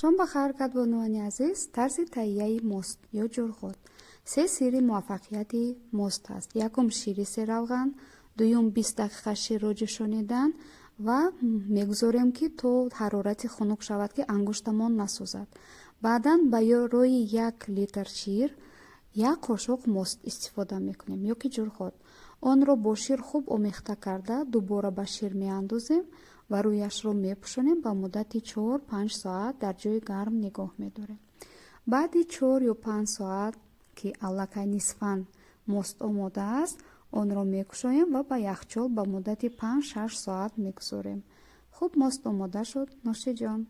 Шом ба хайр, кадбонувони азиз. Тарзи таҳияи мост ё ҷурғот. Се сирри муваффақияти мост ҳаст: якум, шири серавған, дуюм, 20 дақиқа ширро ҷӯшонидан ва мегузорем, ки то ҳарорати хунук шавад, ки ангуштамон насӯзад. Баъдан барои 1 литр шир як қошуқ мост истифода мекунем ё ки ҷурғот. Онро бо шир хуб омехта карда, дубора ба шир меандозем ва рӯяшро мепӯшонем, ба муддати 4-5 соат дар ҷои гарм нигоҳ медорем. Баъди 4 ё 5 соат, ки аллакай нисфан мост омода аст, онро мекушоем ва ба яхчол ба муддати 5-6 соат мегузорем. Хуб, мост омода шуд. Нӯшиҷон.